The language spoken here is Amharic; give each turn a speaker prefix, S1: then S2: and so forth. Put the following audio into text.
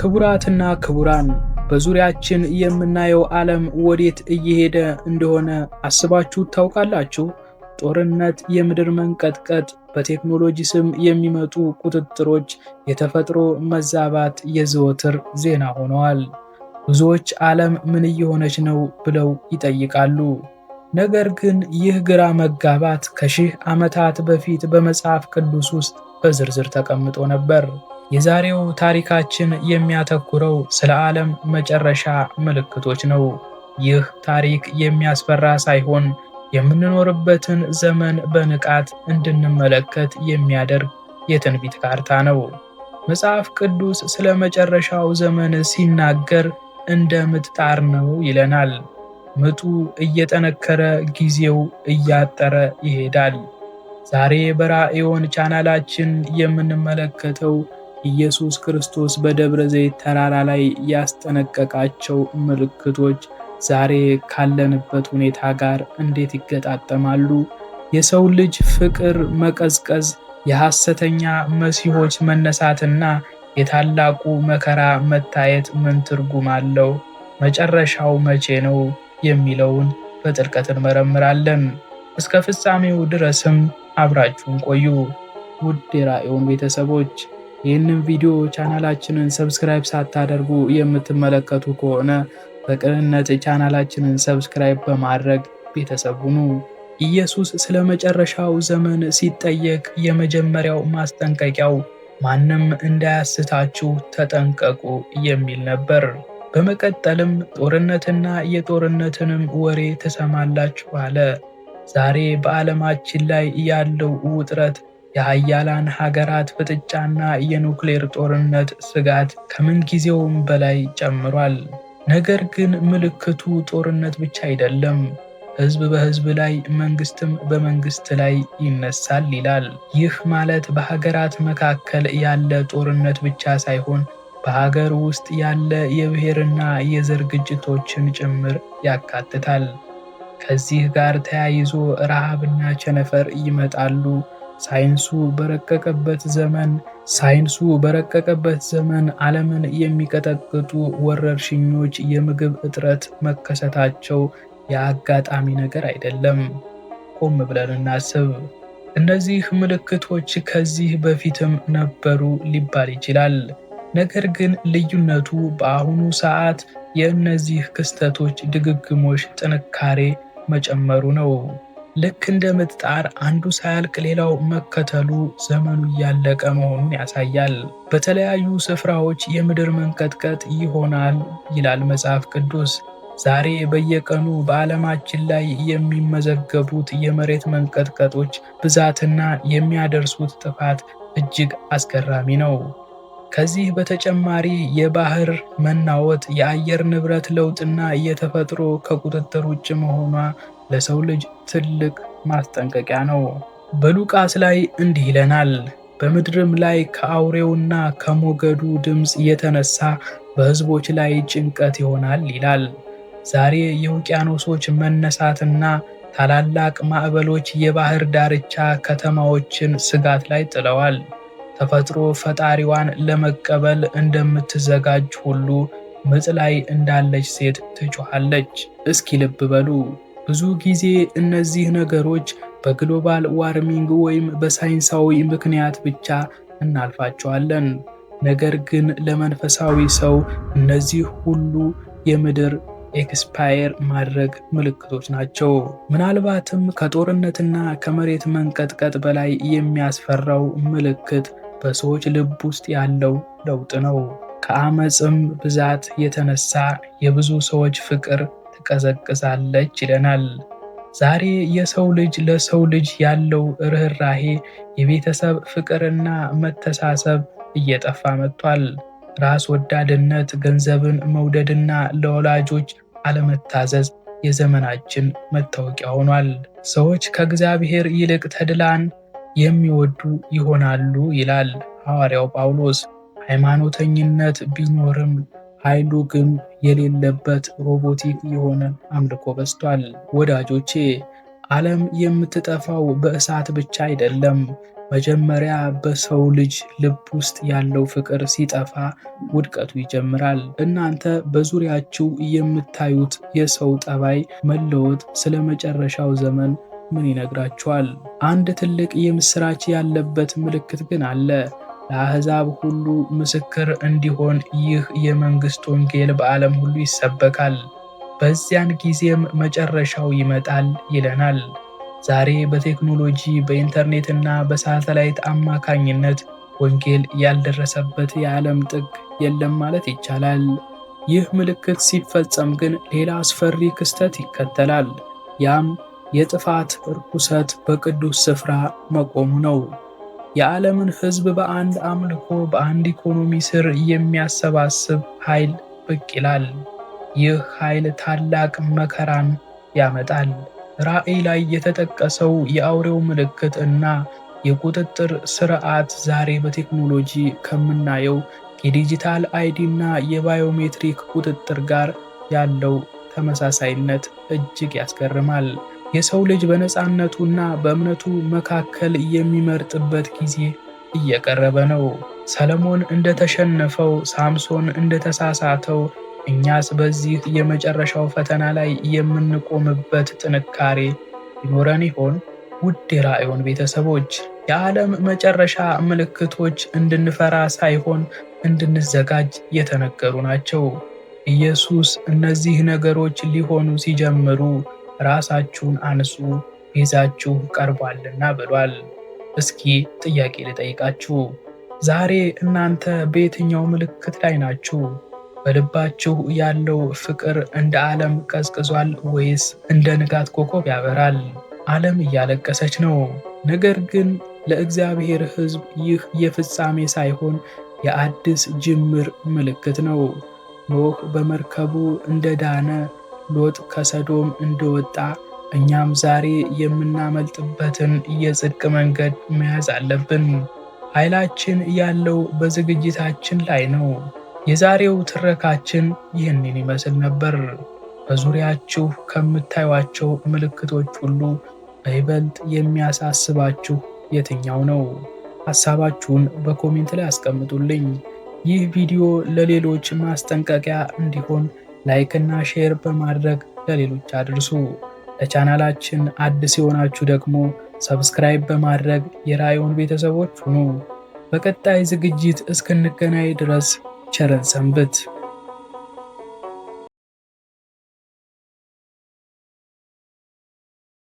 S1: ክቡራትና ክቡራን፣ በዙሪያችን የምናየው ዓለም ወዴት እየሄደ እንደሆነ አስባችሁ ታውቃላችሁ? ጦርነት፣ የምድር መንቀጥቀጥ፣ በቴክኖሎጂ ስም የሚመጡ ቁጥጥሮች፣ የተፈጥሮ መዛባት የዘወትር ዜና ሆነዋል። ብዙዎች ዓለም ምን እየሆነች ነው ብለው ይጠይቃሉ። ነገር ግን ይህ ግራ መጋባት ከሺህ ዓመታት በፊት በመጽሐፍ ቅዱስ ውስጥ በዝርዝር ተቀምጦ ነበር። የዛሬው ታሪካችን የሚያተኩረው ስለ ዓለም መጨረሻ ምልክቶች ነው። ይህ ታሪክ የሚያስፈራ ሳይሆን የምንኖርበትን ዘመን በንቃት እንድንመለከት የሚያደርግ የትንቢት ካርታ ነው። መጽሐፍ ቅዱስ ስለ መጨረሻው ዘመን ሲናገር እንደ ምጥ ጣር ነው ይለናል። ምጡ እየጠነከረ ጊዜው እያጠረ ይሄዳል። ዛሬ በራእዮን ቻናላችን የምንመለከተው ኢየሱስ ክርስቶስ በደብረ ዘይት ተራራ ላይ ያስጠነቀቃቸው ምልክቶች ዛሬ ካለንበት ሁኔታ ጋር እንዴት ይገጣጠማሉ? የሰው ልጅ ፍቅር መቀዝቀዝ፣ የሐሰተኛ መሲሆች መነሳትና የታላቁ መከራ መታየት ምን ትርጉም አለው? መጨረሻው መቼ ነው? የሚለውን በጥልቀት እንመረምራለን። እስከ ፍጻሜው ድረስም አብራችሁን ቆዩ። ውድ የራእዮን ቤተሰቦች፣ ይህንን ቪዲዮ ቻናላችንን subscribe ሳታደርጉ የምትመለከቱ ከሆነ በቅንነት ቻናላችንን subscribe በማድረግ ቤተሰብ ሁኑ። ኢየሱስ ስለ መጨረሻው ዘመን ሲጠየቅ የመጀመሪያው ማስጠንቀቂያው ማንም እንዳያስታችሁ ተጠንቀቁ የሚል ነበር። በመቀጠልም ጦርነትና የጦርነትንም ወሬ ትሰማላችሁ አለ። ዛሬ በዓለማችን ላይ ያለው ውጥረት፣ የሀያላን ሀገራት ፍጥጫና የኑክሌር ጦርነት ስጋት ከምንጊዜውም በላይ ጨምሯል። ነገር ግን ምልክቱ ጦርነት ብቻ አይደለም። ሕዝብ በሕዝብ ላይ፣ መንግስትም በመንግስት ላይ ይነሳል ይላል። ይህ ማለት በሀገራት መካከል ያለ ጦርነት ብቻ ሳይሆን በሀገር ውስጥ ያለ የብሔርና የዘር ግጭቶችን ጭምር ያካትታል። ከዚህ ጋር ተያይዞ ረሃብና ቸነፈር ይመጣሉ። ሳይንሱ በረቀቀበት ዘመን ዓለምን የሚቀጠቅጡ ወረርሽኞች፣ የምግብ እጥረት መከሰታቸው የአጋጣሚ ነገር አይደለም። ቆም ብለን እናስብ። እነዚህ ምልክቶች ከዚህ በፊትም ነበሩ ሊባል ይችላል። ነገር ግን ልዩነቱ በአሁኑ ሰዓት የእነዚህ ክስተቶች ድግግሞሽ ጥንካሬ መጨመሩ ነው። ልክ እንደ ምጥ ጣር አንዱ ሳያልቅ ሌላው መከተሉ ዘመኑ እያለቀ መሆኑን ያሳያል። በተለያዩ ስፍራዎች የምድር መንቀጥቀጥ ይሆናል ይላል መጽሐፍ ቅዱስ። ዛሬ በየቀኑ በዓለማችን ላይ የሚመዘገቡት የመሬት መንቀጥቀጦች ብዛትና የሚያደርሱት ጥፋት እጅግ አስገራሚ ነው። ከዚህ በተጨማሪ የባህር መናወጥ፣ የአየር ንብረት ለውጥና የተፈጥሮ ከቁጥጥር ውጭ መሆኗ ለሰው ልጅ ትልቅ ማስጠንቀቂያ ነው። በሉቃስ ላይ እንዲህ ይለናል፣ በምድርም ላይ ከአውሬውና ከሞገዱ ድምፅ የተነሳ በሕዝቦች ላይ ጭንቀት ይሆናል ይላል። ዛሬ የውቅያኖሶች መነሳትና ታላላቅ ማዕበሎች የባህር ዳርቻ ከተማዎችን ስጋት ላይ ጥለዋል። ተፈጥሮ ፈጣሪዋን ለመቀበል እንደምትዘጋጅ ሁሉ ምጥ ላይ እንዳለች ሴት ትጮኻለች። እስኪ ልብ በሉ። ብዙ ጊዜ እነዚህ ነገሮች በ global warming ወይም በሳይንሳዊ ምክንያት ብቻ እናልፋቸዋለን። ነገር ግን ለመንፈሳዊ ሰው እነዚህ ሁሉ የምድር expire ማድረግ ምልክቶች ናቸው። ምናልባትም ከጦርነትና ከመሬት መንቀጥቀጥ በላይ የሚያስፈራው ምልክት በሰዎች ልብ ውስጥ ያለው ለውጥ ነው። ከአመፅም ብዛት የተነሳ የብዙ ሰዎች ፍቅር ትቀዘቅዛለች ይለናል። ዛሬ የሰው ልጅ ለሰው ልጅ ያለው ርኅራሄ፣ የቤተሰብ ፍቅርና መተሳሰብ እየጠፋ መጥቷል። ራስ ወዳድነት፣ ገንዘብን መውደድና ለወላጆች አለመታዘዝ የዘመናችን መታወቂያ ሆኗል። ሰዎች ከእግዚአብሔር ይልቅ ተድላን የሚወዱ ይሆናሉ ይላል ሐዋርያው ጳውሎስ። ሃይማኖተኝነት ቢኖርም ኃይሉ ግን የሌለበት robotic የሆነ አምልኮ በዝቷል። ወዳጆቼ፣ ዓለም የምትጠፋው በእሳት ብቻ አይደለም። መጀመሪያ በሰው ልጅ ልብ ውስጥ ያለው ፍቅር ሲጠፋ ውድቀቱ ይጀምራል። እናንተ በዙሪያችሁ የምታዩት የሰው ጠባይ መለወጥ ስለ መጨረሻው ዘመን ምን ይነግራችኋል? አንድ ትልቅ የምስራች ያለበት ምልክት ግን አለ። ለአሕዛብ ሁሉ ምስክር እንዲሆን ይህ የመንግሥት ወንጌል በዓለም ሁሉ ይሰበካል፣ በዚያን ጊዜም መጨረሻው ይመጣል ይለናል። ዛሬ በቴክኖሎጂ፣ በኢንተርኔት እና በሳተላይት አማካኝነት ወንጌል ያልደረሰበት የዓለም ጥግ የለም ማለት ይቻላል። ይህ ምልክት ሲፈጸም ግን ሌላ አስፈሪ ክስተት ይከተላል። ያም የጥፋት ርኩሰት በቅዱስ ስፍራ መቆሙ ነው። የዓለምን ሕዝብ በአንድ አምልኮ፣ በአንድ ኢኮኖሚ ስር የሚያሰባስብ ኃይል ብቅ ይላል። ይህ ኃይል ታላቅ መከራን ያመጣል። ራእይ ላይ የተጠቀሰው የአውሬው ምልክት እና የቁጥጥር ስርዓት ዛሬ በቴክኖሎጂ ከምናየው የ digital ID እና የ biometric ቁጥጥር ጋር ያለው ተመሳሳይነት እጅግ ያስገርማል። የሰው ልጅ በነፃነቱና በእምነቱ መካከል የሚመርጥበት ጊዜ እየቀረበ ነው። ሰለሞን እንደተሸነፈው፣ ሳምሶን እንደተሳሳተው፣ እኛስ በዚህ የመጨረሻው ፈተና ላይ የምንቆምበት ጥንካሬ ይኖረን ይሆን? ውድ የራእዮን ቤተሰቦች፣ የዓለም መጨረሻ ምልክቶች እንድንፈራ ሳይሆን እንድንዘጋጅ የተነገሩ ናቸው። ኢየሱስ እነዚህ ነገሮች ሊሆኑ ሲጀምሩ ራሳችሁን አንሱ፣ ቤዛችሁ ቀርቧልና ብሏል። እስኪ ጥያቄ ልጠይቃችሁ። ዛሬ እናንተ በየትኛው ምልክት ላይ ናችሁ? በልባችሁ ያለው ፍቅር እንደ ዓለም ቀዝቅዟል ወይስ እንደ ንጋት ኮከብ ያበራል? ዓለም እያለቀሰች ነው። ነገር ግን ለእግዚአብሔር ሕዝብ ይህ የፍጻሜ ሳይሆን የአዲስ ጅምር ምልክት ነው። ኖህ በመርከቡ እንደዳነ፣ ሎጥ ከሰዶም እንደወጣ፣ እኛም ዛሬ የምናመልጥበትን የጽድቅ መንገድ መያዝ አለብን። ኃይላችን ያለው በዝግጅታችን ላይ ነው። የዛሬው ትረካችን ይህንን ይመስል ነበር። በዙሪያችሁ ከምታዩቸው ምልክቶች ሁሉ በይበልጥ የሚያሳስባችሁ የትኛው ነው? ሐሳባችሁን በ comment ላይ አስቀምጡልኝ። ይህ ቪዲዮ ለሌሎች ማስጠንቀቂያ እንዲሆን like እና share በማድረግ ለሌሎች አድርሱ። ለቻናላችን አዲስ የሆናችሁ ደግሞ subscribe በማድረግ የራእዮን ቤተሰቦች ሁኑ። በቀጣይ ዝግጅት እስክንገናኝ ድረስ ቸር እንሰንብት።